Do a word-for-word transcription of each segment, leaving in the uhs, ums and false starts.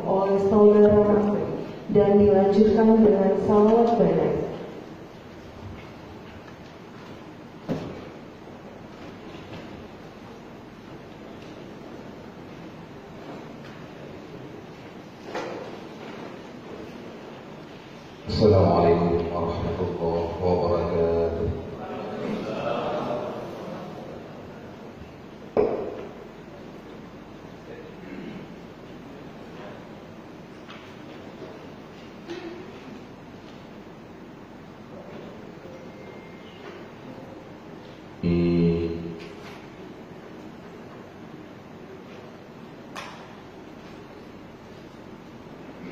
oleh saudara dan dilanjutkan dengan salawat banyak. Assalamualaikum warahmatullahi wabarakatuh.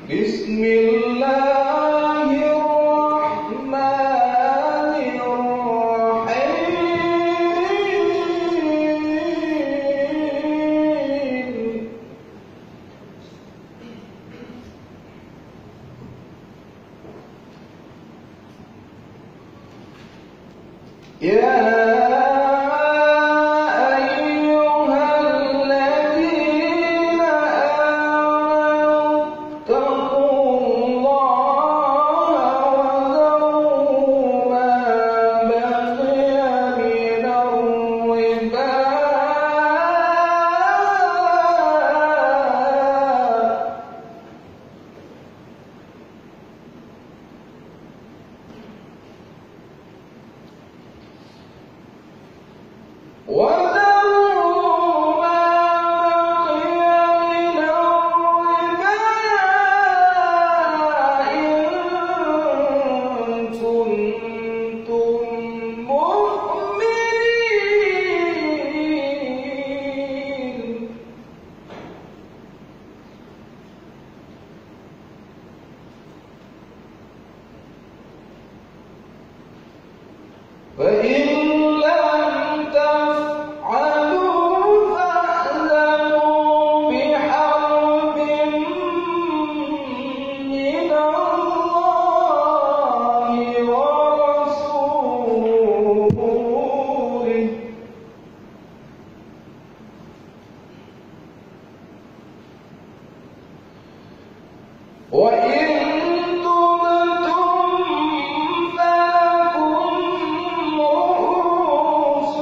Bismillahirrahmanirrahim. يا أيها الذين آمنوا اتقوا الله وذروا ما بقي من الربا وذروا ما بقي من الربا إن كنتم مؤمنين. فإن لم تفعلوا فأذنوا بحرب من الله ورسوله. وإن تبتم فلكم رءوس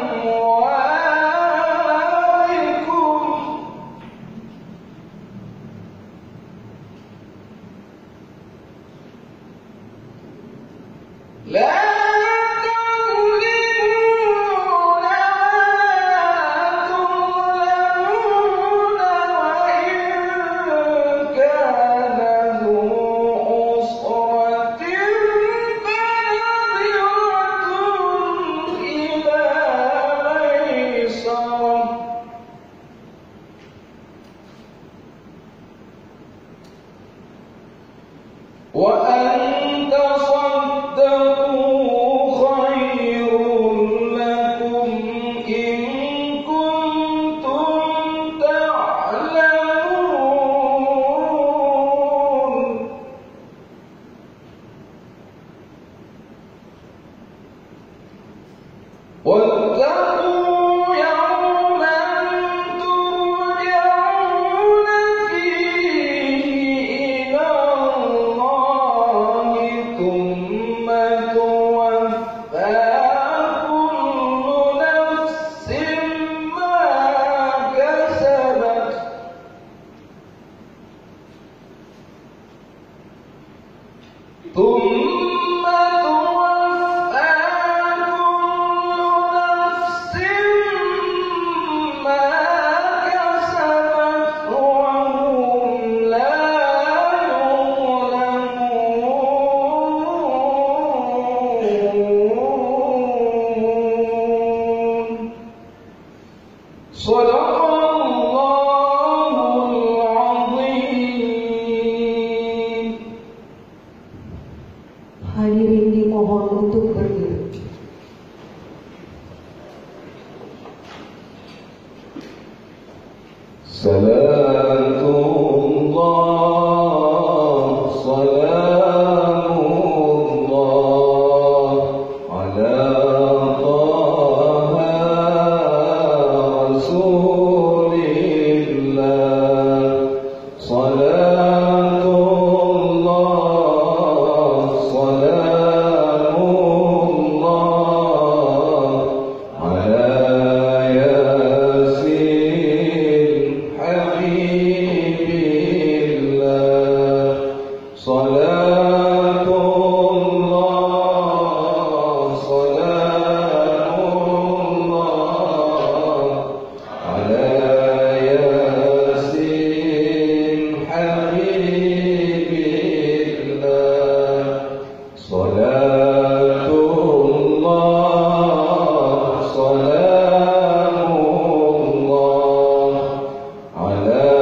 أموالكم. لا تظلمون ولا تظلمون، وإن كان ذو عسرة فنظرة إلى ميسرة. وأن تصدقوا خير لكم إن كنتم تعلمون. واتقوا يوما ترجعون فيه إلى الله ثم توفى كل نفس ما كسبت ثم توفى كل نفس ما كسبت وهم لا يظلمون. صدق الله العظيم. Billah. Salatullah, salamullah ala Yasin Habibillah. Salatullah, salamullah ala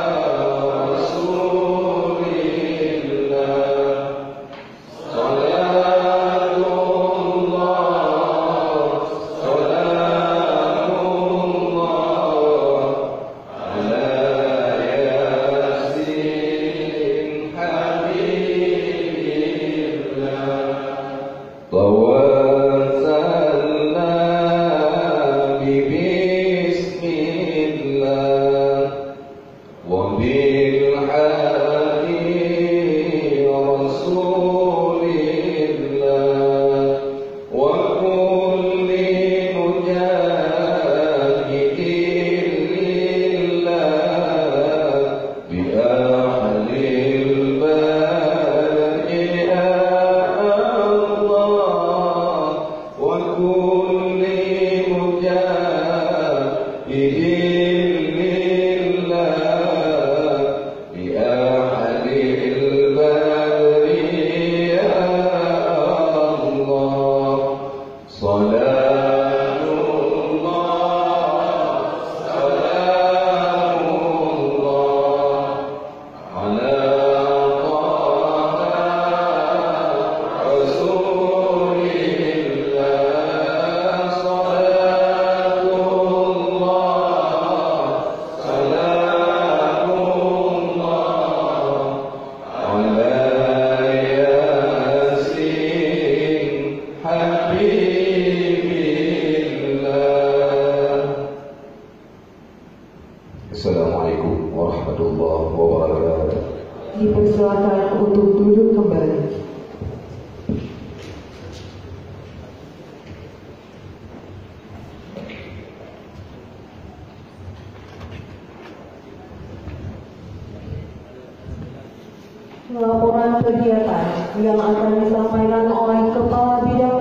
Taha Rasulillah. Salatullah, salamullah ala Yasin Habibillah. Tawassalna bi bismillah wa bil hadi Rasulillah wa kulli mujahidin lillah bi ahlil badri ya Allah. Wa kulli mujahidin lillah bi ahlil badri ya Allah. Salatullah, salamullah ala Taha Rasulillah. Salatullah, salamullah ala Yasin Habibillah. Assalamualaikum warahmatullahi wabarakatuh. Dipersilakan untuk duduk kembali. Laporan kegiatan yang akan disampaikan oleh Kepala Bidang